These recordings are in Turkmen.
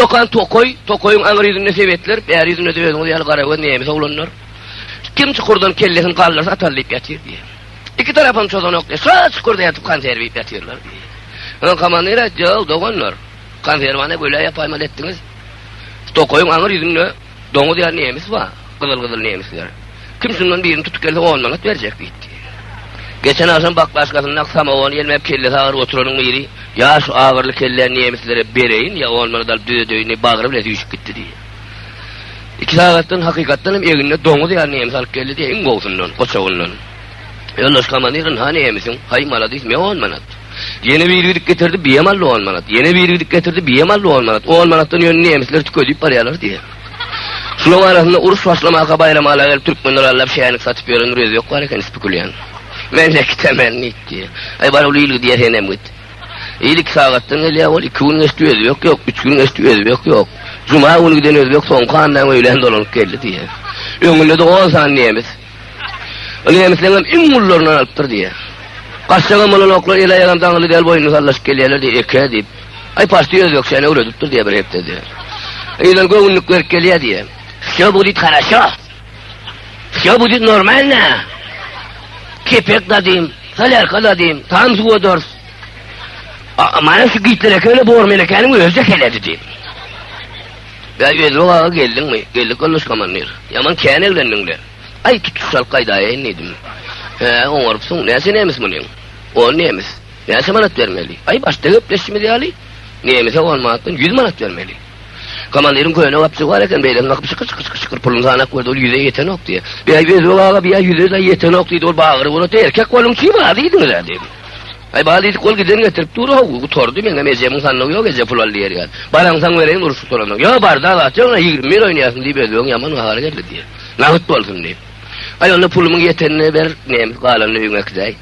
Ullakan tokaý, tokaýyň aňry ýüzünde sebetler, bäri ýüzünde-de özüňiz ýaly garagöz nemes oglanlar. Kim çukurdan kellesini galdyrsa atal diýip ýatyr diýýär. Iki tarapam çozanok diýýär. Şo çukurda ýatyp konserw iýip ýatyrlar diýýär. Onsoň komandir aýtdy, Doganlar, konserwany göle ýapaýmaly etdiňiz. Tokaýyň aňry ýüzünde Doňuz ýaly nemis bar, gyzyl-gyzyl nemisler. Kim şundan birini tutup gelse on manat berjek diýipdi. Geçen agşam baklaşkasyndaky samogony ýelmäp kellesi agyryp oturanyň biri, Ýa şu agyrly kelläni nemislere bereýin, ýa on manat alyp düzedeýin diýip bagry bile süýşüp gitdi diýýär. Iki sagatdan hakykatdan hem egnine doňuz ýaly nemis alyp geldi diýýär, iň gowusyndan, goçagyndan. Ýoldaş komandir, ynha nemisiň, haý maladis, me on manat. Ýene biri gidip getirdi, biýem aldy on manat. Ýene biri gidip getirdi, biýem aldy on manat. On manatdan ýöne nemisler tükedip barýarlar diýýär. Şularyň arasynda uruş başlamaka Baýramala gelip türkmenler allap şänik satyp ýören bir özbek bar eken ispikülýän. Men-de gitemen diýip diýýär. Aý bar ol il gidýär senem git. Il iki sagatdan gelýär ol iki gün geçdi özbek ýok, üç gün geçdi özbek ýok. Juma güni giden özbek soňky annaň öýlän dolanyp geldi diýýär. Öňünde-de on sany nemis. Ol nemisleňem iň ulularyndan alypdyr diýýär. Gaçjagam bolanoklar, el-aýagam daňyly däl, boýnuny sallaşyp gelýärler diýýär, eke diýip. Aý, paşdy özbekçäni öwredipdir diýýär bir hepdede. Yzdan göwünlik berip gelýär diýýär. Wsýo budit haraşo. Wsýo budit normalno. Kepek dadim, solýarka dadim, tam suwadors. Mana şu Gitler eke bilen Bormen ekäniň özi-de keledi diýip. Bä, Özbek aga geldiňmi? Geldik ýoldaş komandir. Ýaman kän eglendiň-le. Aý, tutuş alyp gaýdaýaýyn diýdim. Hä, oňarypsyň. Näçe nemis munyň? On nemis. Näçe manat bermeli? Aý, başda gepleşişimiz ýaly, nemise on manatdan ýüz manat bermeli. Komandiriň köne gapjygy bar eken, beýlesini bakyp şykyr-şykyr-şykyr puluny sanap gördi, ol ýüze ýetenok diýýär. Bä, Özbek aga, biýa ýüze-de ýetenok diýdi, ol bagyryp ugrady, erkek boluň, çy bar diýdiňiz-ä diýdi. Aý, bar diýdik, ol giden getirip dur, how, gutardy, meňem ejemiň sandygy ýok, eje pul al diýer ýaly. Baraňsoň bereýin, uruş gutaransoň. Ýok, barda zat ýok, 21 oýnaýasyn diýip, özbegiň ýaman gahary geldi diýýär. Nagt bolsun diýip. Aý, onda pulumyň ýetenini ber, nemis galanyny öýüňe äkidäý.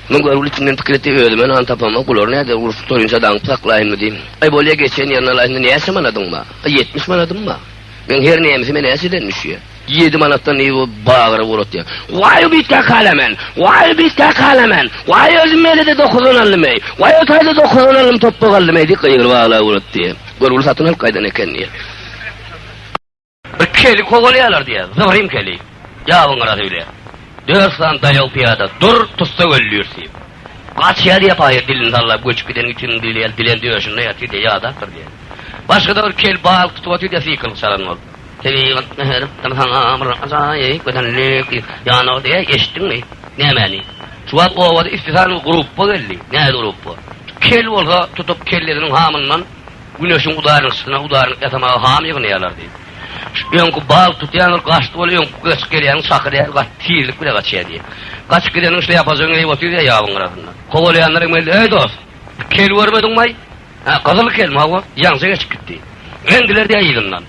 Men görgüli içimden pikir etdi, özüme nan tapamok, bular näder, uruş gutarynça daňyp saklaýynmy diýip. Aý, bolýa, geçen ýerine alaýyn, näçe manadyň bar? Aý, 70 manadym bar. Meň her nemisime näçeden düşýär? Ýedi manatdan diýip o bagyryp ugratýar. Waý bitkä kalamen! Waý bitkä kalamen! Waý özüm mele-de dokuzdan aldym-eý! Waý o taýda dokuzdan aldym topbak aldym-eý diýip gygyryp aglap ugratdy. Görgüli satyn alyp gaýdan eken diýýär. Bir keli kowalaýarlar diýýär. Zygrym keli. Ýabyň gyrasy bile. Dört sany daýaw pyýada dur, tussag öldüris diýip. Gaçýar diýýär paýyr dilini sallap göçüp giden itiniň dili ýaly dilen döşünde ýatyr diýýär, ýadapdyr diýýär. Başga-da bir kel balyk tutup otyr diýýär sykylyk çalan bolup. Tebigat mähiripdir saňa bir ajaýyp gözellik diýip, ýanyna bardy, Eý, eşitdiňmi? Nämäni? Şu wagt obada istisal bir grupba geldi. Nähili grupba? Kel bolsa tutup kellesiniň hamyndan güneşiň udarnikçysyna udarnik ýasamaga ham ýygnaýarlar diýip. Şu öňki balyk tutýanlar gaçdy bol öňki gaçyp gelýäniň çaky däl gaty tizlik bile gaçýar diýip. Gaçyp gideniň şlýapajygyny geýip otyr diýýär ýabyň gyrasynda. Kowalaýanlar hem geldi, Eý dost, kel görmediňmi-aý? Hä, gyzyl kelme, hawa, ýaňja geçip gitdi. Eňdiler diýýär yzyndan.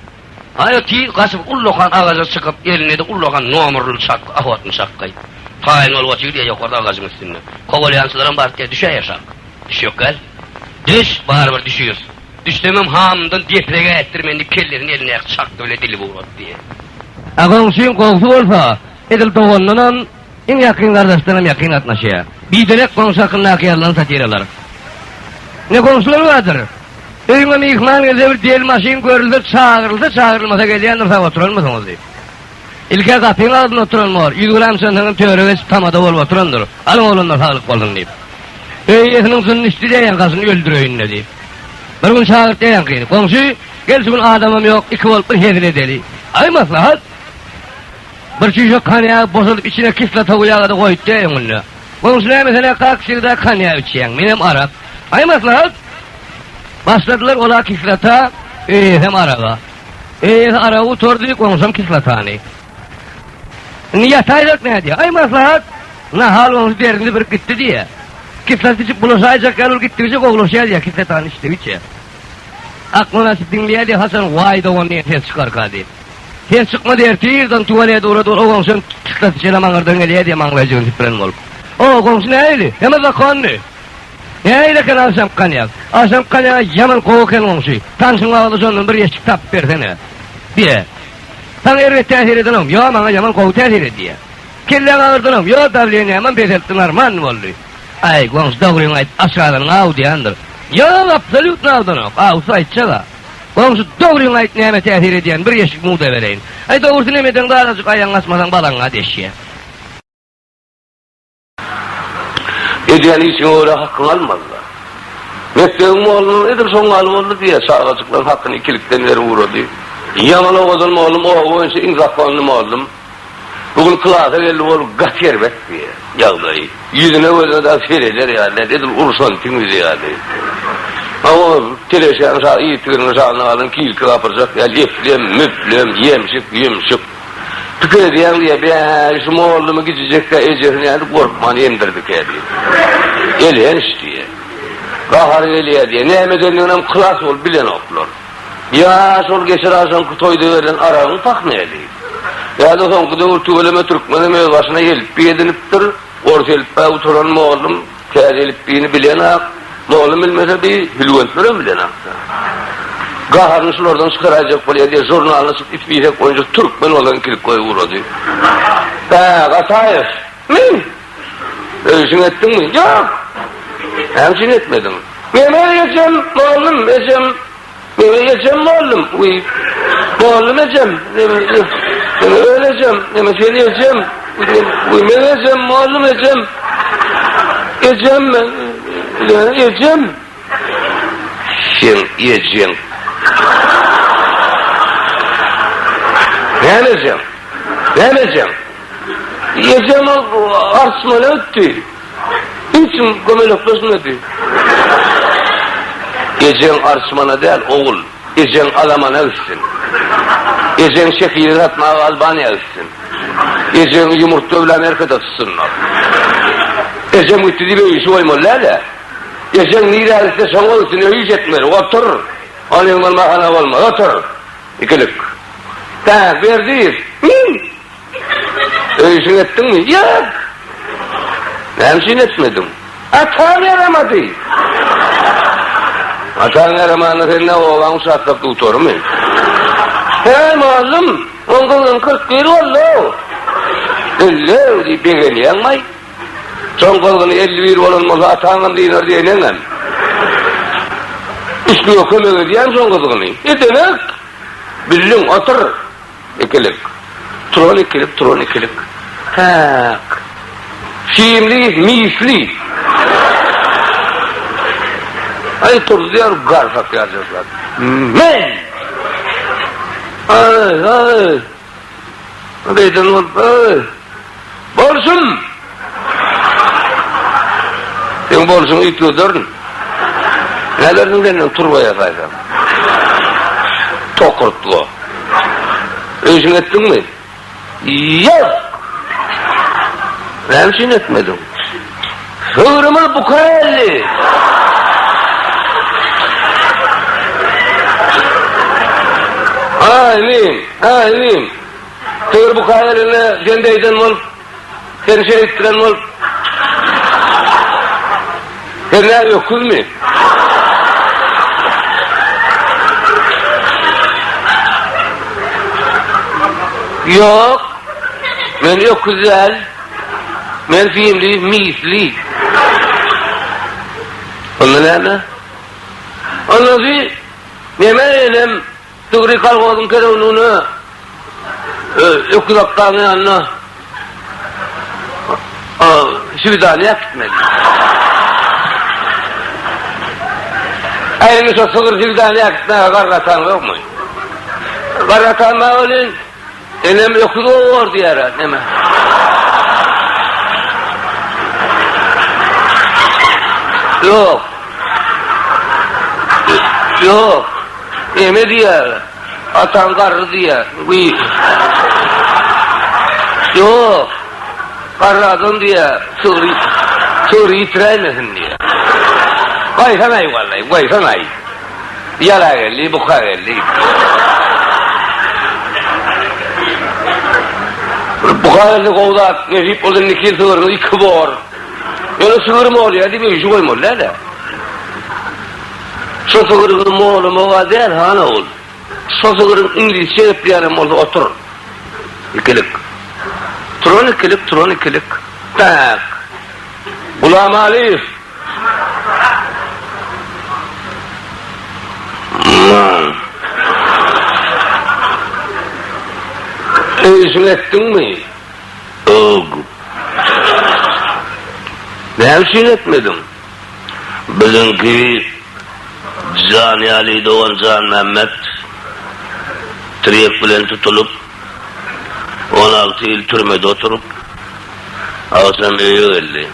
Aý, o tiz gaçyp, ullakan agaja çykyp, elinde-de ullakan nomerli çakgy, ahotny çakgy. Taýyn bolup otyr diýýär ýokarda agajyň üstünde. Kowalaýançylaram baryp diýýär, Düşäýer şak. Düşjek gel. Düş, barybir düşüris. Düşsemem hamymdan deprek ätdirmen diýip, kellesini elindäki çakgy bile dilip ugrady diýýär. A goňşyň gowsy bolsa, edil dogandanam, Iň ýakyn gardaşdanam ýakyn gatnaşýar. Biderek goňşy hakyndaky ýazylan satiralar. Ne goňşular bardyr. Öýüňe myhman gelse bir del maşyn görülse çagyrylsa çagyrylmasa gelýändir sag oturanmysyňyz diýip. Ilkä gapyň agzynda oturan bor, 100 gram çönseňem töre geçip tamada bolup oturandyr. Alyň oglanlar saglyk bolsun diýip. Öý eýesiniň jyny düşdi diýýän gaşyny öldüreýin-le diýip. Bir gün çagyrt diýýän gyzy. Goňşy, gel şu gün adamam ýok, iki bolup bir hezil edeli. Aý maslahat. Bir çüýşe konýagy boşadyp içine kislota guýaga-da goýupdy öňünde. Goňşy näme sen-ä kak wsegda konýak içýäň, menem arak. Aý maslahat! Başladylar ol-a kislota, öýesem araga. Öýesi aragy gutardy, goňşam kislotany. Indi ýataýsak nädýä? Aý maslahat! Nahal goňşy derini bir gitdi diýýä. Kislota içip bulaşaýjak ýaly ol gitdigiçe gowulaşýar diýýä kislotany içdigiçe. Aklyny açyp diňleýär diýýä haçan waý dogan diýen ses çykarka diýip. Ses çykmady ertir irden tuwalete ugrady ol o goňşam çykdasy çenem aňyrdan gelýä diýä maňlaýjygyny süpüren bolup. O goňşy nähili? Hemme zakonny. Nähili eken agşamky konýak? Agşamky konýaga ýaman gowy eken goňşy. Tanşyň barda şondan bir ýeşik tapyp bersene. Diýä. Saňa erbet täsir edenokmy? Ýo maňa ýaman gowy täsir edýä. Kelläňi agyrdanokmy? Ýo dawleniýamam peseltdi narmanny boldy. Aý goňşy dogryňy aýt aşgazanyň awdýandyr. Ýok absolýutno awdanok. Awsa aýtjag-a. Goňşy, dogryňy aýt, näme täsir edýän, bir ýeşik muda bereýin. Aý, dogrusy nemedeň darajyk aýagyňy açmasaň balaňňa deşýä. Edýän işiňe görä hakyňy almalylar. Mekdebiň mugallymam edil şoň ýaly boldy diýýär, çagajyklaryň hakyny ikilikden berip ugrady. Ýaman owadan mugallym, oba boýunça iň zakonly mugallym. Bu gün klasa geldi ol gaty erbet diýýär, ýagdaýy. Ýüzüne gözüne dagy sereder ýaly däl, edil urşan itiň ýüzi ýaly. Hawa, teleşäniň şa, ýitiginiň şanyna galan kilki gapyrjak ýaly eplem, müplem, ýemşik, ýumşuk. Pikir edýäň diýýär, bä, şu mollumy gijijekkä ejesi nädip gorkman emdirdikä diýip. Elhenç diýýär. Gahary gelýär diýýär. Näme edendiginem klas bolup bilenoklar. Ýa şol geçen agşamky toýda berlen aragyň pahmeli. Ýa-da soňky döwür tüweleme türkmenem öz başyna elipbiý edinipdir. Ors elipbä gutaran mollum täze elipbiýini bilenak. Mollum bilmese bi hülgentlerem bilenakda. Gaharyny şulardan çykaraýjak bolýar diýe žurnalyny açyp ispisek boýunça türkmen bolsaň ikilik goýup ugrady. Bä, Gataýew, men! Öýşüňi etdiňmi? Ýok! Näme üçin etmediň? Meme ejem, mollum, ejem, meme ejem mollum, wiý, mollum ejem, neme, neme öl ejem, neme sen ejem, wiý, men ejem, mollum ejem, ejem, ejem. Seň ejeň. Näme ejeň? Näme ejeň? Ejem ol arçmana ötdi. Hiç kim kömelekleşmedi. Ejeň arçmana däl, ogul. Ejeň alamana gitsin. Ejeň şekili satmaga Albaniýa gitsin. Ejeňi ýumurtga bilen Amerikada tutsunlar. Ejem gitdi diýip öý işi goýmaly däl-ä. Ejeň nirä gitse şoňa gitsin, öý iş etmeli. Otur! Onyňdan bahana bolmaz. Otur! Ikilik. Täk, Berdiýew. Min! Öý işiňi etdiňmi? Ýok! Näme üçin etmediň? Atam ýaramady. Ataň ýaramanda sen nä obaň uçastok dugtorymy? Hä, mugallym, oň gyzyň 41 boldy-ow. Ellew diýip begenýäňmi-aý? Soň gyzgyny 51 bolan bolsa ataňam dynar eneňem. Üstüňe kömek edýäň soň gyzgyny. Edenek! Bildiň, otur! Ikilik. Turan ikilik, turan ikilik. Täk. Simli, misli. Aý turdy diýer, garsak ýazjaklar. Men! Aý, aý. Beýden bolup, aý. Bolsun! Seň bolşuňy üýtgederin. Nädersiň senden turba ýasaýsam? Tokurtga. Öýşüňi etdiňmi? Ýok! Näme üçin etmediň? Sygrymyz buka geldi. Aý, inim, aý, inim. Sygyr buka gelende sen beýden bolup, seni şeýtdiren bolup. Sen nä öküzmi? Ýok. Men öküz däl. Men simli, misli. Onda näme? Onda neme enem Sygry kolhozyň kerwenine öküz akgaň ýanyna swidaniýa äkitmeli. Äý indi şo sygyr swidaniýa äkitmäge garry ataň ýokmy? Garry atam bar welin, enem öküz gowy bor diýer-ä, neme. Ýok. Ýok. Neme diýýär? Ataň garry diýýär. Wiý. Ýok. Garry adam diýýär. Sygry, sygry ýitiräýmesin diýýär. Gaýsanaý wallaý, gaýsanaý. Ýala geldi, buka geldi. Buka geldi gowy zat, nesip bolsa indiki ýyl sygryňyz iki bor. Ýöne sygrym bolýar diýip öýşi goýmaly däl-ä. Şo sygyryňy molamaga däl, han ogul. Şo sygyryň iňlisçe gepleýänem bolsa otur. Ikilik. Turan ikilik, turan ikilik. Tak. Gulamalyýew. Man. Öý işiňi etdiňmi? Ýok. Näme üçin etmediň? Biziňki jan ýaly dogan Janmämmet tirýek bilen tutulyp, 16 ýyl türmede oturyp, agşam öýe geldi.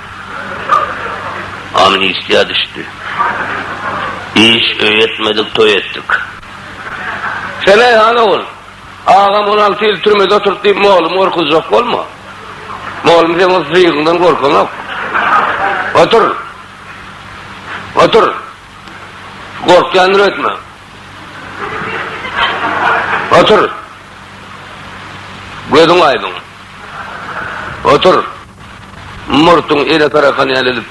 Amnistiýa düşdi. Iş öý etmedik, toý etdik. Sen-äý, han ogul, agam 16 ýyl türmede oturdy diýip molumy gorkuzjak bolma. Molum seň o sygyňdan gorkanok. Otur. Otur. Gorkýandyr öýtme. Otur. Gözüň aýdyň. Otur. Murtuň ele tarakan ýaly edip.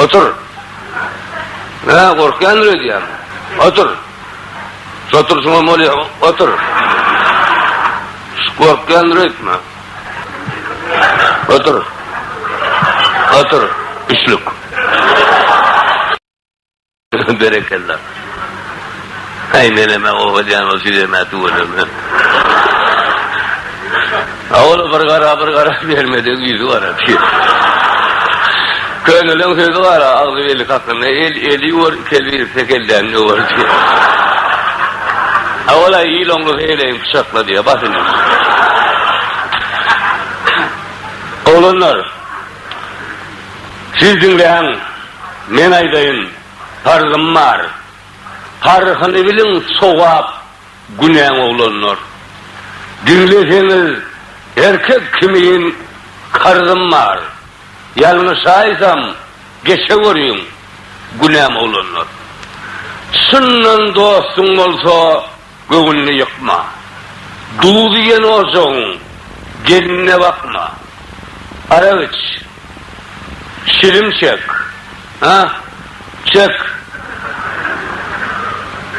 Otur. Hä, gorkýandyr öýdýäň. Otur. Şoturşyňam bolýar. Otur. Gorkýandyr öýtme. Otur. Otur. Üçlük. Berekella. Aý menem-ä oba diýen ol sizem-ä tüweleme. A ol bir gara bir gara bermedigiň ýüzi gara diýip. Köneleň sözi gara agzy belli hakynda el eli ýuwar iki el birikse kelläni döwer diýip. A ol-aý il oňlasa elegiň pyçakla diýýär bas indi. Oglanlar. Siz diňläň, men aýdaýyn, parzym bar. Parhyny biliň sogap, günäň oglanlar. Diňleseňiz, erkek kimin karzym bar. Ýalňyşaýsam, geçeweriň, günäm oglanlar. Çyndan dostuň bolsa, Göwnüni ýykma. Duz iýen ojagyň gelinine bakma. Arak iç. Çilim çek. Ha? Çek.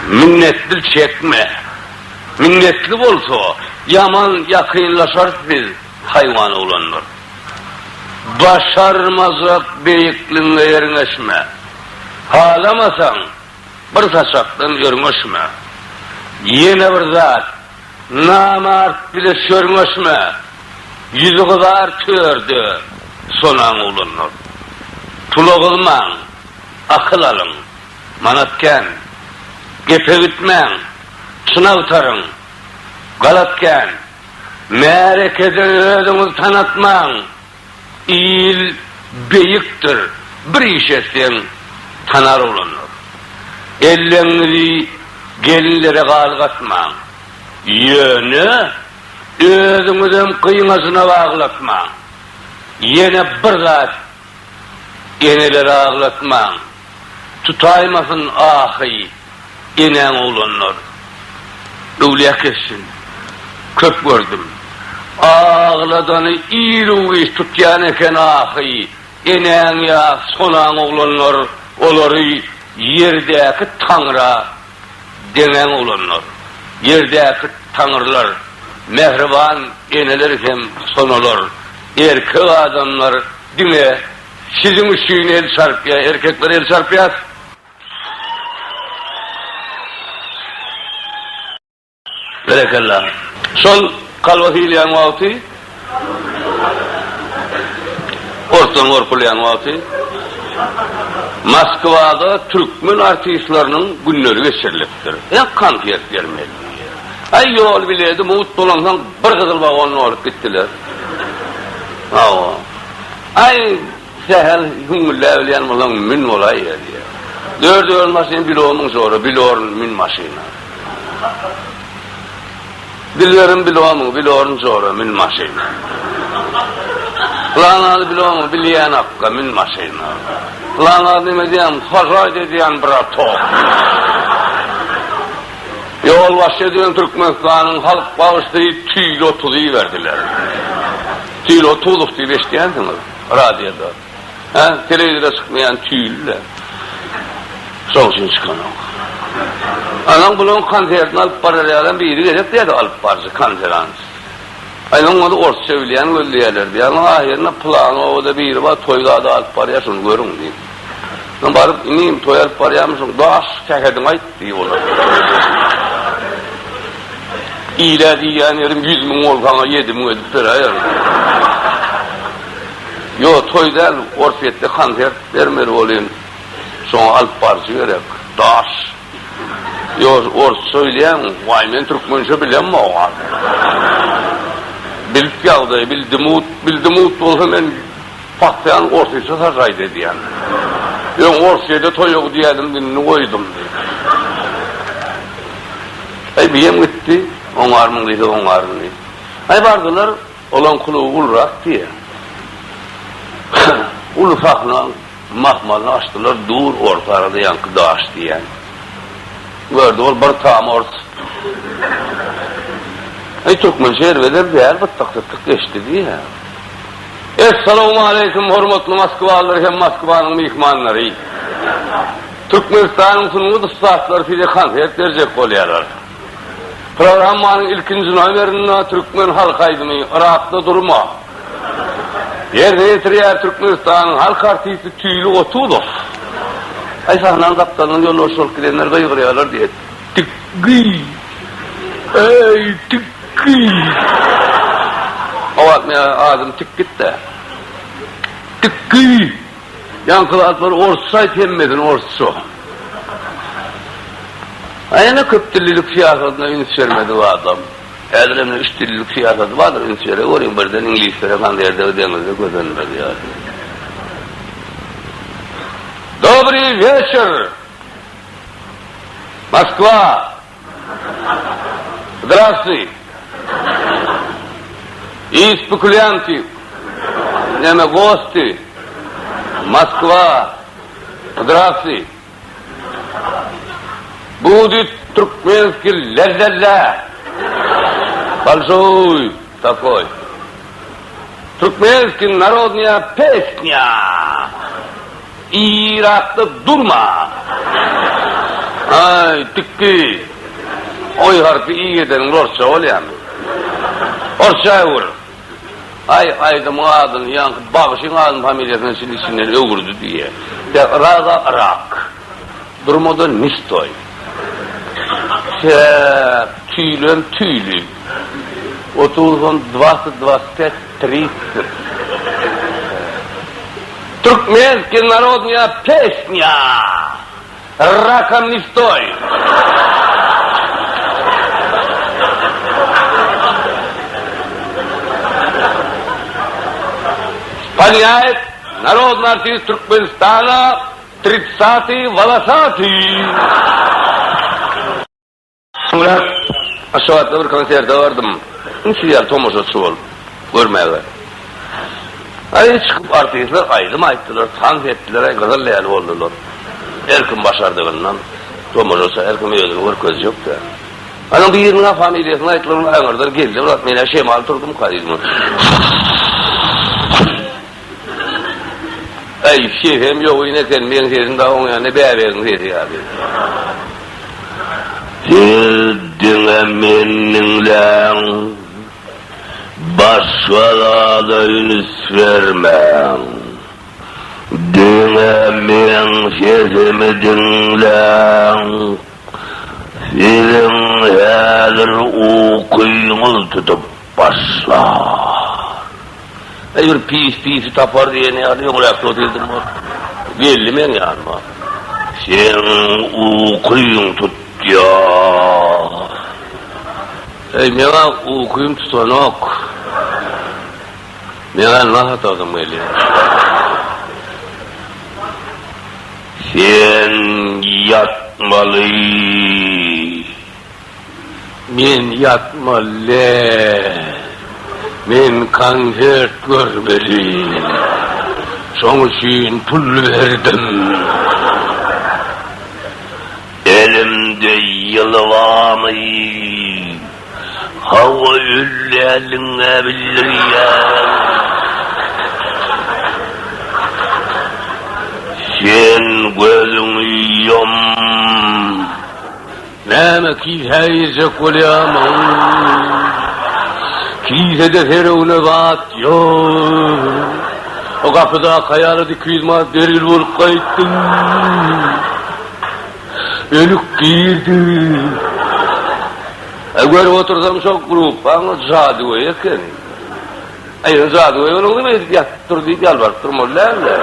Minnetli çekme. Minnetli bolsa, ýaman ýakynlaşarys biz, haýwan oglanlar. Başarmajak beýikligiňe ýerňeşme. Halamasaň, Bir saçakdan örňeşme. Ýene bir zat, namart bile şörňeşme, Ýüzi gyzar törde sonaň oglanlar. Pula gyzmaň, akyl alyň, manat kän. Gepe gitmäň, çyn agtaryň, galat kän. Märekede özüňizi tanatmaň, Il beýikdir, bir iş etseň tanar oglanlar. Elleňizi gelinlere galgatmaň. Ýöne özüňizem gyňajyna baglatmaň. Ýene bir zat eneleri aglatmaň. Tutaýmasyn ahy enäň oglanlar. Öwlüýä kessin. Köp gördüm. Agladany iru-giç tutýan eken ahy enäň ýa sonaň oglanlar olary ýerdäki taňra deňäň oglanlar. Ýerdäki taňrylar, mähriban eneler hem sonalar, erkek adamlar diňe Siziň üçin el çarpýar, erkekler el çarpýar. Berekella. Şol kalba hylýan wagty, orsdan gorkulýan wagty Moskwada türkmen artistleriniň günleri geçirilipdir. E, konsert bermeli. Aý, ýol biledi mugt bolansoň bir gyzyl wagon bolup gitdiler. Hawa. Aý, sähel hüňňülläbilýän bolsaň, mün bolaýýar diýýär. Dört-dört maşyn bilomyň jora, biloryn mün maşyna. Dilberim bilomyň, biloryn jora, mün maşyna. Pylan ady bilomyň, bilýän akga, mün maşyna. Pylan ady neme diýýän, sažaýt edýän bratok. Ýolbaşçy edilen Türkmenistanyň halk bagşysy Tüýli Otuzy iberdiler. Tüýli Otuzow diýip eşidýänsiňiz radioda. Hä, telewizora çykmaýan Tüýli-le. Şoň üçin çykanok. Anaň bulaň konsertini alyp barar ýalam biri gerek diýýärdi alyp baryjy konferans. Aý oň ady orsça bilýän gözleýärler diýýär. Onuň ahyrynda pylany obada biri bar toý zady alyp barýar şony görüň diýip. Soň baryp inim toý alyp barýarmyşyň daş sähediňi aýt diýip olar. Ile diýýän ýerim 100 mün bolsaňa 7 mün edip beräýerin. Ýo, toý däl, Orsýetde konsert bermeli bolýan. Şoňa alyp baryjy gerek. Daş. Ýo, orsça bilýäňmi? Waý, men türkmençe bilemok. Bilip ýagdaý, bildimut, bildimut bolsa men Pasýan orsýetçe sažaýt edýän. Öň Orsýede toýa gidýädim, indi goýdum diýip. Aý, biýem gitdi, oňarmyň diýse oňaryn diýip. Aý, bardylar, olaň kluby ulurak diýýär. Uly sahna, mahmalyny açdylar, dur orta arada ýaňky daş diýýän. Gördi ol bir tam ors. Aý, türkmençe erbedem däl, bytdyk-sytdyk geçdi diýýär. Essalawmaleýkim hormatly moskwalylar hem Moskwanyň myhmanlary! Türkmenistanyň sungat ussatlary size konsert berjek bolýarlar. Programmanyň ilkinji nomerinde türkmen halk aýdymy Yrakda durma. Ýerine ýetirýär Türkmenistanyň halk artisti Tüýli Otuzow. Aý sahnanyň gapdalyndan ýolbaşçy bolup gidenler gygyrýarlar diýýär. Tikgi! Eý, tikgi! O wagt meň adym Tikgit-dä. Tikgi! Ýaňky zatlar orsça aýt hemmesini orsça. A ýene köp dillilik syýasatyna üns bermedik adam. Häzir hem üç dillilik syýasaty bardyr, üns bere görüň, birden iňlislere konserte gideňizde kösenmez ýaly. Dobryý weçer! Moskwa! Zdrastwuý! I spekulýanty! Näme gosty? Moskwa! Zdrastwuý! Budit türkmenskiý le-le-le! Bolşoý takoý! Türkmenskiý narodnyýa pesnýa! Yrakda durma! Aý, tikgi! Oý harpy i edeniň orsça bolýamy? Orsça öwür! Aý, aýdymyň adyny ýaňky bagşyň adyny familiýasyny şindi içinden öwürdi diýýä. Ýa Yraga Yrak. Durmada nistoý. Tä tüýlem tüýli. Otursam dwasyt dwasyt pät tridsit. Türkmenskiý narodnyýa pesnýa! Rakom ne stoý! Ispolnýaet narodnyý artist Türkmenistana tridsatyý wolosatyý! Soňra Aşgabatda bir konserte bardym. Ünsüz ýaly tomaşaçy bolup görmäge. Aý çykyp artistler aýdym aýtdylar, tans etdiler, aý gyzyl ýaly boldular. Her kim başardygyndan tomaşaça her kim özüni görkezjek-dä. Onuň biriniň-ä familiýasyny aýtdylar, ol aňyrdan geldi bir wagt, men-ä şemal turdumka diýdim. Äý, sesem ýok ine eken, meň sesim dagy oň ýanynda bäbegiň sesi ýaly. Siz diňe meni diňläň, başga zada üns bermäň. Diňe meň sesimi diňläň. Siziň häzir ukyňyz tutup başlar. Eý bir pis pisi tapar diýen ýaly öňräkde otyrdym bol. Geldi meň ýanyma. Seň ukyň tutýar. Eý meňä ukym tutanok. Meňä nas atasym gelýär. Sen ýatmaly. Men ýatmaly. Men konsert görmeli. Şoň üçin pul berdim. Elimde ýyly barmy? Hawa ölýänligiňä bildirýän. Sen gözüňi ýum. Näme kisä girjek bolýamyň? Kisede serewne zat ýok. O gapydaky aýala 200 manat bergili bolup gaýtdym. Ölük girdi. Görüp otursam şo gruppaň jadygöýi eken. Aý, ýöne jadygöý bolanyňda beýdip ýatyp dur diýip ýalbaryp durmaly däl-de.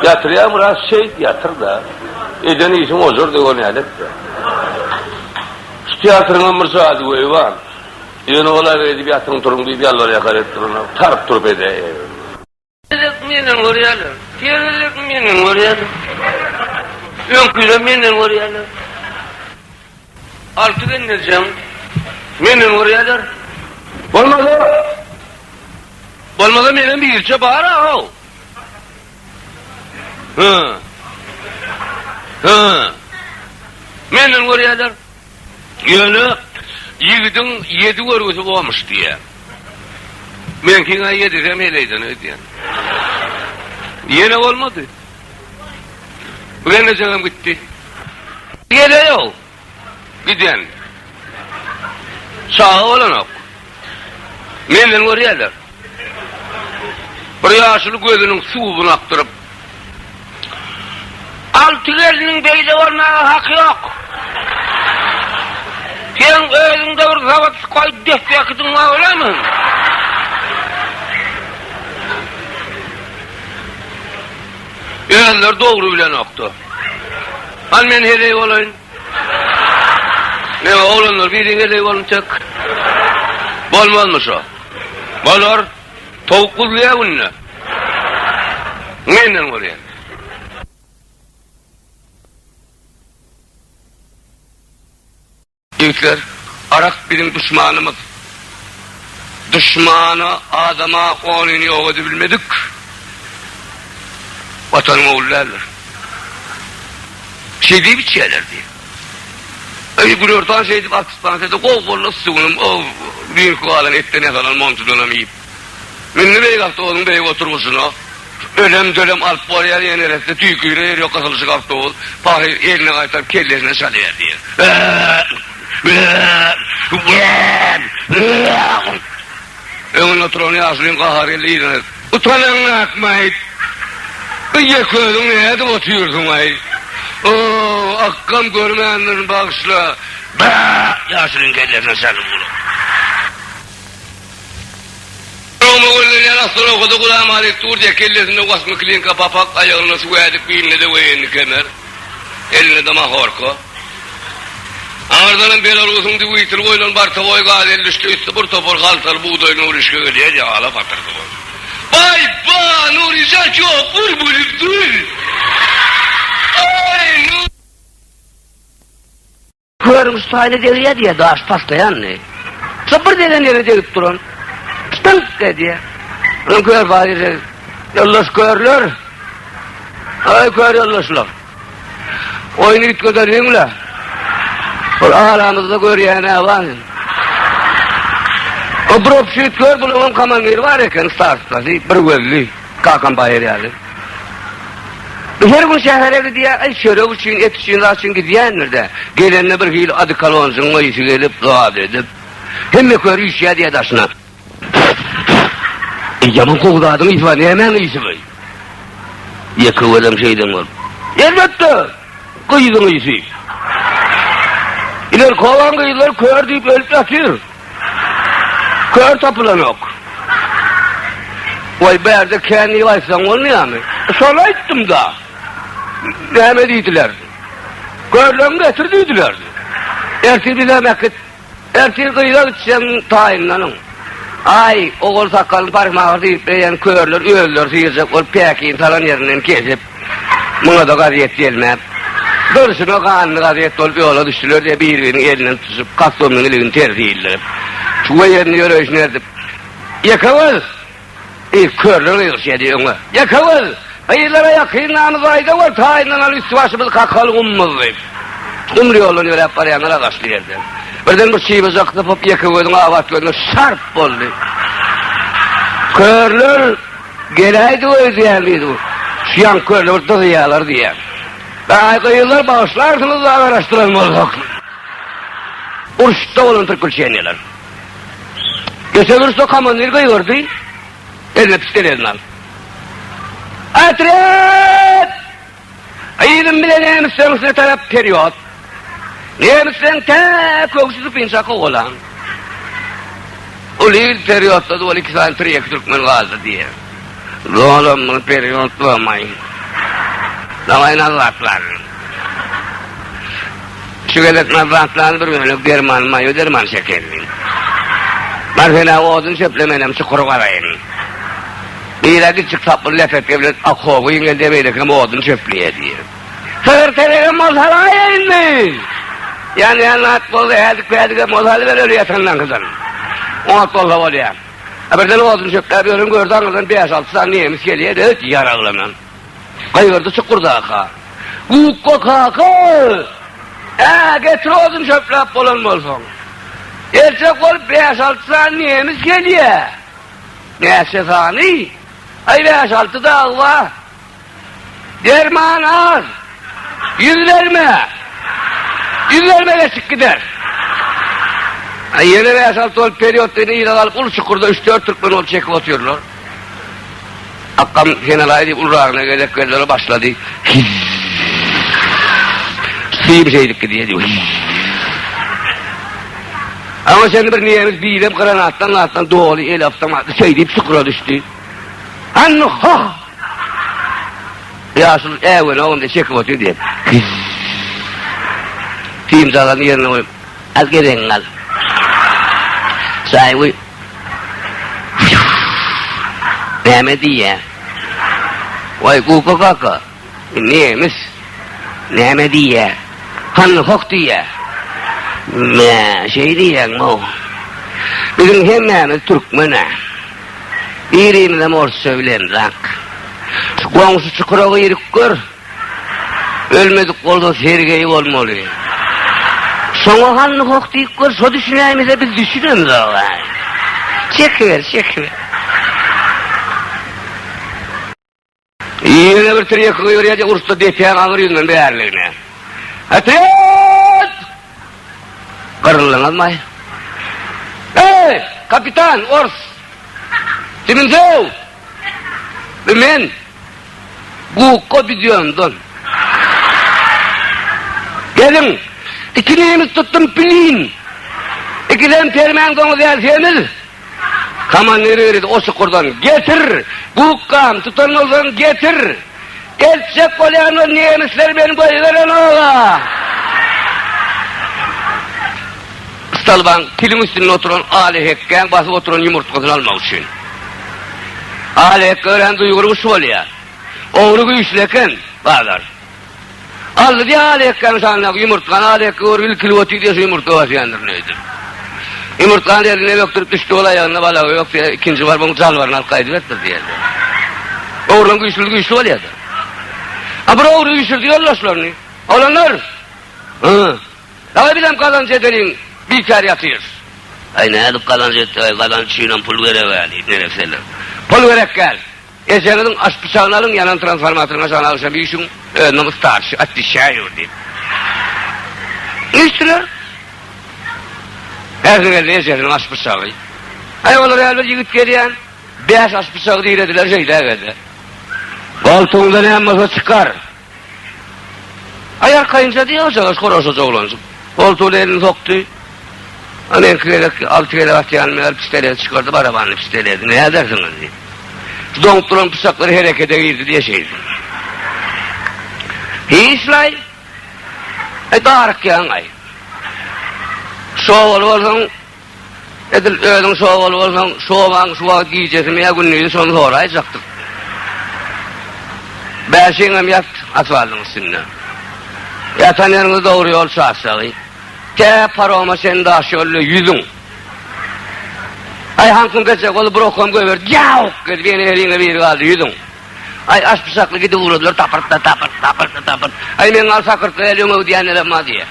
Ýatyrýaň biraz şeýt ýatyr-da. Eden işiň ojar döwen ýaly et-de. Şu teatryňam bir jadygöýi bar. Ýöne ol-a beýdip ýatyň turuň diýip ýalbar-ýakar edip duranok. Tarp turup edäýýär. Gezek menden görýärler. Her gezek menden görýärler. Öňküler menden görýärler. Alty gelnejem menden görýärler. Bolmasa, bolmasa menem birçe bar-a-how. Hı. Hı. Menden görýärler. Ýöne ýigidiň ýedi görgüsi bormuş diýýär. Meňkiň-ä ýedisem heleýden öýdýän. Ýene bolmady. Bu gelnejegem gitdi. Geleýow. Giden. Çaga bolanok. Menden görýärler. Bir ýaşuly gözüniň suwuny akdyryp, Alty gelniň beýle bolmaga haky ýok. Seň özüňde bir zawodskoý defekidiň bar bolarmy? Özleri dogry bilenokdy. Hany men heleý bolaýyn. Näme oglanlar biriň heleý boluň tek. Bolmazmy şo? Bolar. Towuk guzlaýar günde. Menden görýän. Ýigitler, arak biziň duşmanymyz. Duşmana, adama onyny ýok edibilmedik Watanyň ogly däldir. Şeý diýip içýärler diýip. Eý, günortan şeýdip awtostansiýada gow-golla yssy günüm o düýnki galan etden ýasalan montudanam iýip. Mindi beýik awtobusyň beýik oturgyjyna. Ölem-dölem alyp barýar ýa neresse tüýküre ýeri ýok gysylyşyk awtobus. Pahyr eline gaýtaryp kellesine çalýar diýýär. Öňünde oturan ýaşulyň gahary geldi yzyna. Utanaňakmaý. Bu ýeke özüň nädip otyrsyň-aý? O, akgam görmändirin, bagyşla. Bä! Ýaşulyň kellesine çalyp ugrady. Roma gözlenýän ostanowkada Gulam Alyk dur diýýär, kellesinde wasmy klinka papak, aýagynda suw ädik, bilinde-de woýennyý kemer, elinde-de mahorka. Aňyrdanam Belarusyň dwiteli goýlan bartowoý gazel düşdi, üsti bir topar haltaly bugdaý Nuryşka gelýär diýýär, ala patyrdy bol. Baý ba, Nuryjan çopur bolup dur. Aý, Nury. Körüň şu taýyna degýär diýýär, daş taşlaýandy. Şo bir degen ýere degip duran. Ştyňk edýär. Onuň kör bar ýeri. Ýoldaş körler. Aý kör ýoldaşlar. Oýny üýtgedeliň-le. Ol aramyzda görýän-ä bar. O bir obşit kör bulaňam komandiri bar eken, starstasy, bir gözli, kakam baýyr ýaly. Her gün şähere gidýär, aý çörek üçin, et üçin, zat üçin gidýändir-dä. Gelende bir hili odekolonjyň ysy gelip, zat edip, hemme kör üýşýär diýýär daşyna. Eý, ýaman gowy zadyň ysy bar, nämäň ysy bu? Ýeke gözem şeýden bolup. Elbetde, gyzyň ysy. Ilerki obaň gyzlary kör diýip ölüp ýatyr. Kör tapylanok. Waý, bärde kän diýip aýtsaň bolmaýarmy? Şony aýtdym-da. Näme diýdiler? Körlegiňi getir diýdiler. Ertir bizem äkit. Ertir gyza gitseň taýynlanyň. Aý, ogul sakalyny parikmaher diýip berýän körler özleri syýrjak bolup päkini salan ýerinden kesip, muňa-da gazet gelmäp, durşuna ganly gazet bolup ýola düşdüler diýip bir-biriniň elinden tutuşyp, kostumynyň iligini tersi ildirip, çuwa ýerinde ýöreýşini erdip, Ýekegöz! Eý, körler gygyryşýar diý öňe. Ýekegöz! Gyzlara ýakyn namyz aýda gör, taýyndan al üsti-başymyzy kakaly gummuz diýip. Gumly ýoldan ýöräp barýanlar agaçly ýerden. Birden bir çybyjak sypyp Ýekegözüň abat gözüne şarp boldy. Körler geläýdi öýdýän diýdi bu. Şu ýaňky körler bir dyzaýarlar diýýär. Aý gyzlar bagyşlarsyňyz-da garaşdyran bolsak. Uruşda bolan priklýuçeniýalar. Geçen uruşda komandir gygyrdy. Eline pistoletini alyp. Otryad! Yzym bilen nemisleň üstüne tarap perýod. Nemisleň tä köwşi sypynça kowalan. Uly il periodda ol iki sany tirýeki türkmen galdy diýýär. Dolam muny periodlamaý. Dawaý nazatlan. Şu gezek nazatlan bir bölek derman maýo derman şekelli. Bar sen-ä odun çöple menem çukur gazaýyn. Biri kiçjik saply lepetge bilen okoby giňeldýär beýlekem odun çöpleýär diýýär. Sygyr telegem bolsa alaýa indi. Ýanýan zat bolsa hädik-pädigem bolsa alyber öli ýatanlaňkydan. Oňat bolsa bolýar. A birden odun çöpläp ýören gördi aňyrdan bäş-alty sany nemis gelýär-de öt ýaraglanan. Gygyrdy çukurdaka. Gukga kaka! Ä, getir odun çöpläp bolan bolsaň. Erjek bolup bäş-alty sany nemis gelýär. Näçe sany? Aý bäş-alty dagy bar. Derman az. Yüz berme. Yüz berme geçip gider. Ay ýene bäş-alty bolup period diýen yza galyp uly çukurda üç-dört türkmen bolup çekip otyrlar. Akgam sen alaý diýip ulragyna gezek geldi başlady. Sym şeýdip gidýär diýip. Ama sen bir niýemiz birem granatdan atdan doly el awtomatly şeýdip çukura düşdi. Hanny hoh! Ýaşuly äwenogam diýip çekip otyr diýip. Simjagazyny ýerine goýup, Al gezegiňi al. Çaý guý. Näme diýýä? Waý, Guka kaka, nemis. Näme diýýä? Hany hok diýýä. Mä, şeý diýýäňmi-ow? Biziň hemmämiz türkmen-ä. Birimizem orsça bilemzak. Şu goňşy çukura girip gör. Ölmedik bolsa Sergeý bolmaly. Şoňa hany hok diýip gör, şo düşünäýmese biz düşünemzok-a. Çekiber, çekiber. Ýene bir tirýek goýberýär-de uruşda depäň agyr ýüzünden bäriligine. Otryad! Gyryldyňyzmaý? Eý, kapitan, ors! Siminsew! Bu men! Gukga Büdýondan. Geliň! Iki nemis tutdum plin! Ikisem permäň doňuz ýaly semiz! Komandir girdi o çukurdan, Getir! Gukgam, tutan bolsaň getir! Eltjek bolýan ol nemisler meni goýberenog-a! Stolbaň kiliň üstünde oturan Aly hekgäň basyp oturan ýumurtgasyny almak üçin. Aly hekge örän duýgur guş bolýar. Ogry güýçli eken, bazar. Aldy diýýär Aly hekgäň şanyndaky ýumurtgany, Aly hekge görüp ilkilip otyr diýýär, şu ýumurtga basýandyryn öýdüp. Ýumurtgany eline bökdürip düşdi, ol aýagynda balagy ýok diýýär, ikinji baryp oň jalbaryny alyp gaýdyberipdir diýýärler. Ogruň güýçlüsi güýçli bolýar-da. A bir ogry üýşürdi ýoldaşlaryny. Oglanlar! Hy. Dagy bizem gazanç edeliň, bikär ýatyrys. Aý, nädip gazanç etjek-aý, gazanç üçinem pul gerek-ä, diýip neresseler. Pul gerek däl. Ejeňiziň aş pyçagyny alyň, ýanan transformatoryň aşagyna agşam üýşüň, özünem starşy otweçaýu diýip. Üýşdüler. Hersiniň elinde ejesiniň aş pyçagy. Aý, olar ýaly bir ýigit gelýän, bäş aş pyçagy dirediler şeýläge-de. Goltugyňda näme bolsa çykar. Aý arkaýynja diýýär ojagaş horaşaja oglanjyk. Goltugyna elini sokdy. A meňki gezek alty gezek atýanym ýaly pistoleti çykardy, barabanly pistoleti. Nädersiňiz diýip. Şu doňup duran pyçaklar herekete girdi diýe şeýdi. Hiç-laý. Aý darykýaň-aý. Şowaly bolsaň Edil özüň şowaly bolsaň, şowaň şu wagt gijesimi ýa gündizi şony soraýjakdyk. Bäşiňem ýat asfaltyň üstünde. Ýatan ýeriňiz dogry ýol çaşjagy. Tä paroma çenli daş ýolda ýüzüň. Aý haňkyň geçjek boldy bir okam goýberdi. Ýauk! Edip ýene eliňe biri galdy ýüzüň. Aý aş pyçakly gidip ugradylar tapyrt-da tapyrt, tapyrt-da tapyrt. Aý meň al sakyrtga ýaly öňe gidýänlerem bar diýýär.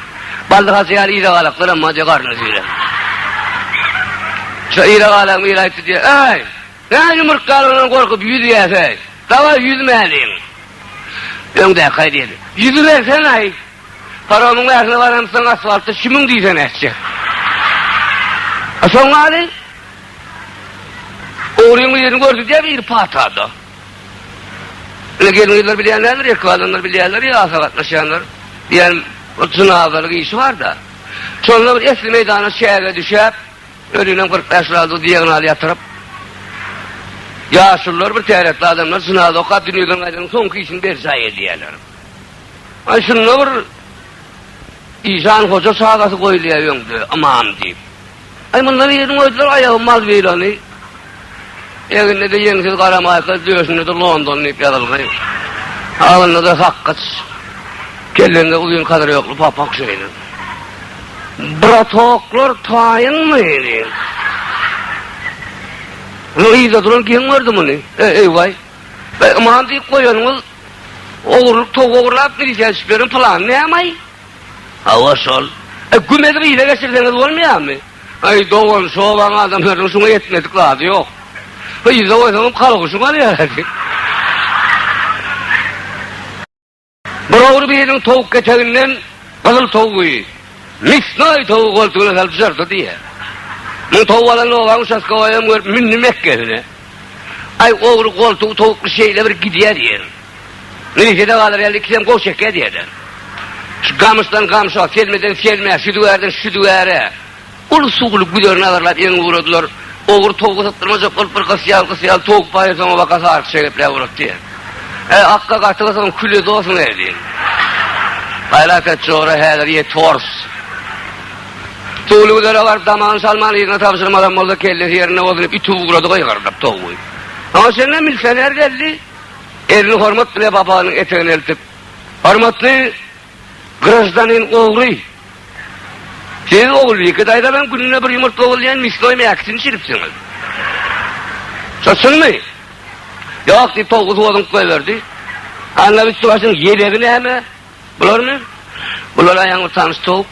Baldy hajy ýaly yza galaklaram bar diýýär garnyny süýräp. Şo yza galagyň biri aýtdy diýýär, Äý, näme ýumurtgalardan gorkup ýüzýäs-äý? Dawaý ýüzmäliň. Öňdäki aýdýar, Ýüzübersen-aý. Paromyň bärsine baramsoň asfaltda şümüň diýse nätjek? A şoň ýaly Ogryň birini gördi diýýär biri patada. Ine gelin-gyzlar bilýän däldir, erkek adamlar bilýärler ýa asa gatnaşýanlar. Diýýän. Bir jynazalyk işi bar-da. Şonda bir esli meýdana çäge düşäp, ölünem 45 gradus diagonal ýatyryp, ýaşulular bir täretli adamlar jynaza okap dünýeden gaýdanyň soňky işini berjaý edýärler. Aý şunda bir işan hoja çagasy goýulýar öňde, ymam diýip. Aý mundan birini goýdular aýagy malwilany. Egninde-de ýeňsiz gara maýka, döşünde-de London diýip ýazylgy. Agzynda-da sakgyç. Kellende uzyn kazyrýokly papak şeýle. Bratoklar taýynmy diýip. Muny yzda duran geň gördi muny. Eý, waý. Beý, ymam diýip goýanyňyz ogurlyk towuk ogurlap milisiýa düşüp ýören pylany näme-aý? Hawa, şol. E, güm edip yza geçirseňiz bolmaýarmy? Aý, dogan, şu obaň adamlarynyň şuňa ýetmedik zady ýok. Yzda goýsaňam kalguşyň alýar diýip. Bir ogry biriniň towuk keteginden gyzyl towugy, misnoý towugy goltugyna salyp jyrdy diýýär. Muň towuk alan obaň uçastkowaýam görüp mündi mekgesine. Aý, ogry goltugy towukly şeýle bir gidýär diýýär. Milisiýada galar ýaly ikisem gol çekýär diýýärler. Şu gamyşdan gamşa, selmeden selmä, şüdügärden şüdügäre uly suwly güzerini azarlap eňip ugradylar. Ogry towugy sypdyrmajak bolup bir gysýal-gysýal towuk baýy soňabaka saryk çegepläp ugratdy diýýär. Äý, akga gaty gysyň kül edorsuň-eý diýýär. Gaýrat et jora häzir ýetors. Suwly güzere baryp damagyny çalman yzyna tabşyrmalam bolsa kellesi ýerinde bolsun diýip itip ugrady gygyrdap towugy. Oňa çenlem milisioner geldi. Elini hormat bile papagynyň etegine eltip, Hormatly graždanin ogry! Siz Ogulbike daýzam gününe bir ýumurtga ogurlaýan misnoý mäkisini çiripsiňiz. Şo çynmy? Ýok diýip towugy suwa zyňyp goýberdi. Anna üsti-başynyň ýelegi näme? Bularmy? Bular aýaňy tanyş towuk.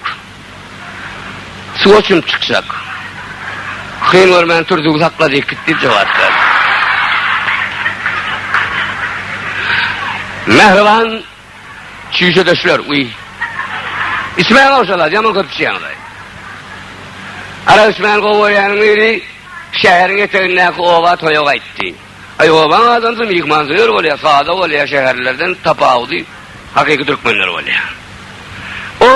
Suwa çümüp çykjak. Kyn görmän türdügi sakla diýip git diýip jogap berdi. Mähriban çüýşedeşler, uý. Içmäň ogşalar, ýaman köp içýäňiz-aý. Arak içmäni gowy görýäniň biri şäheriň etegindäki oba toýa gaýtdy. Aý obaň adamsy myhmansöýer bolýar, sada bolýar, şäherlilerden tapawudy hakyky türkmenler bolýar. O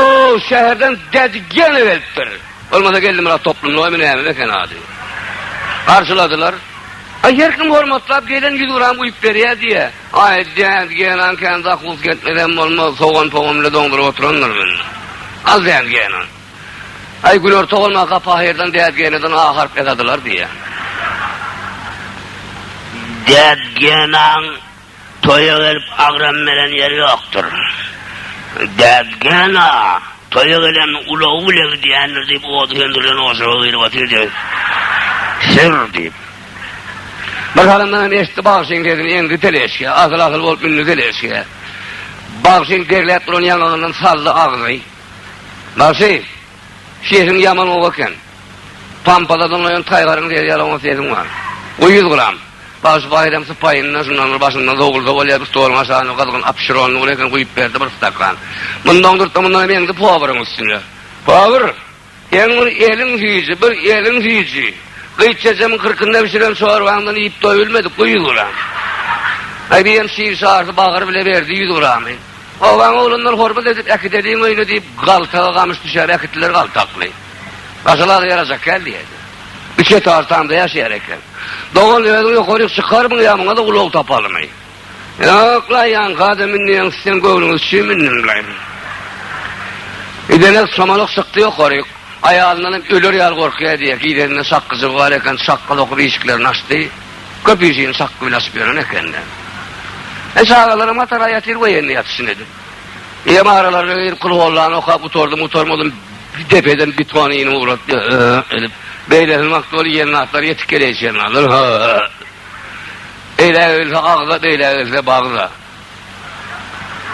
şäherden dädi gene gelipdir. Bolmasa Geldimyrat toplumlygymy näme eken ady. Garşyladylar. Aý her kim hormatlap gelen 100 gram guýup berýär diýýär. Aý dädi genan kän zakuska etmesem bolmaz, sogan pogan bile doňduryp oturandyr meni. Al dädi genan. Aý günorta bolmaka pahyrdan dädgeneden A harp ýasadylar diýýär. Dädgenaň toýa gelip agram beren ýeri ýokdur. Dädgena toýa gelen ulagy bile gidýändir diýip ody söndürilen ojaga girip otyr diýip. Sür diýip. Bir salymdan hem eşitdi bagşyň sesini eňdi teleşgä, asyl-asyl bolup mündi teleşgä. Bagşyň derläp duran ýaňagyndan saldy agzy. Bagşy, sesiň ýaman gowy eken. Pampada doňaýan taýgaryň sesi ýaly oňat sesiň bar. Goý ýüz gram. Bagşy Baýram sypaýynda şundan bir başyndan zowulsa bolýar, bir stoluň aşagyna gyzgyn apşironly bir eken guýup berdi bir stakan. Muny doňdurtdy, mundan hem eňdi powaryň üstüne. Powar, seň bir eliň süýji, bir eliň süýji. Gyýç ejemiň kyrkynda bişiren çorbaňdan iýip doýulmadyk, goý ýüz gram. Aý, birem şir-şarsy bagyr bile berdi ýüz gramy. Obaň oglanlar hormat edip äkideliň öýüne diýip galtaga gamyş düşäp äkitdiler galtakly. Gaşalaz ýarajak däl diýýärdi. Üç etaž tamda ýaşaýar eken. Dogan özüň ýokaryk çykarmyň ýa muňa-da ulag tapalymy? Ýok-la ýaňka-da münýäň siziň göwnüňiz üçin mündüm-laý. Gidenek çomalak çykdy ýokaryk. Aýalyndan hem öler ýaly gorkýar diýýär. Gideninde şakgyjygy bar eken, şakga sokup işiklerini açdy. Köp işini şakgy bile açyp ýören eken-dä. E, çagalaram hatara ýatyr goý indi ýatyşyny edip. Eýem aralaryna girip kulhollany okap gutardym, gutarmadym, depeden beton inip ugratdy, ö-ö edip. Beýlesini wagty bol ýelnatlar ýetik geleýiş ýelnatlar, hö-ö. Eýläge gelse agza, beýläge gelse bagza.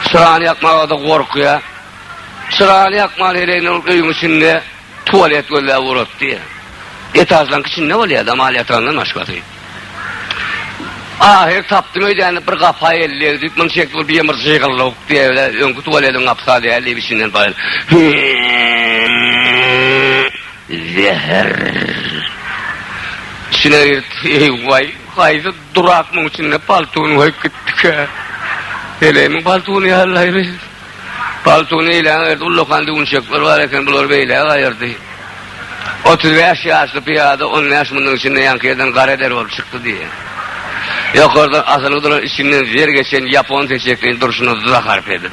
Çyrany ýakmaga-da gorkýa. Çyrany ýakman heleýine ol öýüň içinde Tualet gözläp ugratdy. Etažlaryň içinde bolýar-da, mal ýatagyndan başgasy. Ahyr tapdym öýdýän bir gapa elli degdi. Muny çekdi ol bir jygyllyk diýip, öňki tualediň gapysy däl diýip içinden baýyl. Zäher. Içine girdi. Eý waý, haýsy durak muň içinde paltuny goýup gitdikä? Heleýimiň paltuny ýaly. Paltuny eýläge aýyrdy, ullakan düwünçekler bar eken, bulary beýläge aýyrdy. 35 ýaşly pyýada 15 munuň içinde ýaňky ýerden gara der bolup çykdy diýýär. Ýokardan asylygy duran içinden zer geçen ýapon seçekleýin durşuna z harp edip.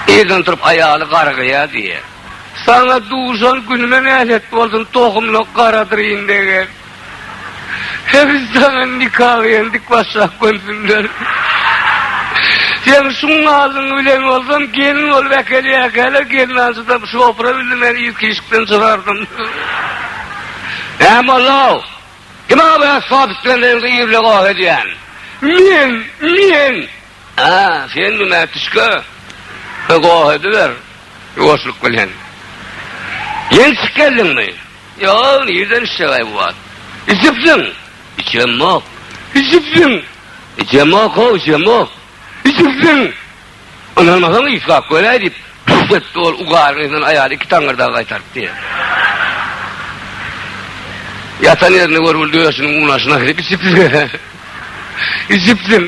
Irden turup aýaly gargaýar diýýär. Saňa duşan günüme nälet bolsun, tohumlyk garadyr indegen. Biz saňa nika gyýan dik başlap gönsünler. Sen şuň alyň bilen bolsam gelin bolup äkelýärkäler gelnaljyda şofra bildim men yzky işikden çyzardym. Näme boldy-ow? Kim abi esbap bilen reňki ýerle goh edýän? Men, men! A, senmi Mätişka? Goh ediber, ýuwaşlyk bilen. Ýeňçik geldiňmi? Ýok, nirden içjek-aý bu wagt? Içipsiň! Içemok. Içipsiň! Içemok-ow, içemok. Içipsiň! Ynanmasaň ysgap göräý diýip, püf etdi ol ugaryň yzyndan aýaly iki taňňyrdagy gaýtarypdy. Ýatan ýerinde görgüli döşüniň unaşyna girip içipsiň. Içipsiň.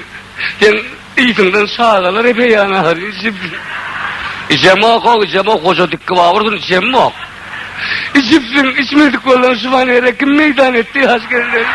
Sen yzyňdan çagalar epeýän ahyry içipsiň. Içemok-ow, içemok, goja dikgi babyrsyn, içemok. Içipsiň, içmedik bolsaň şu fanere kim meýdan etdi ýaş gelneje?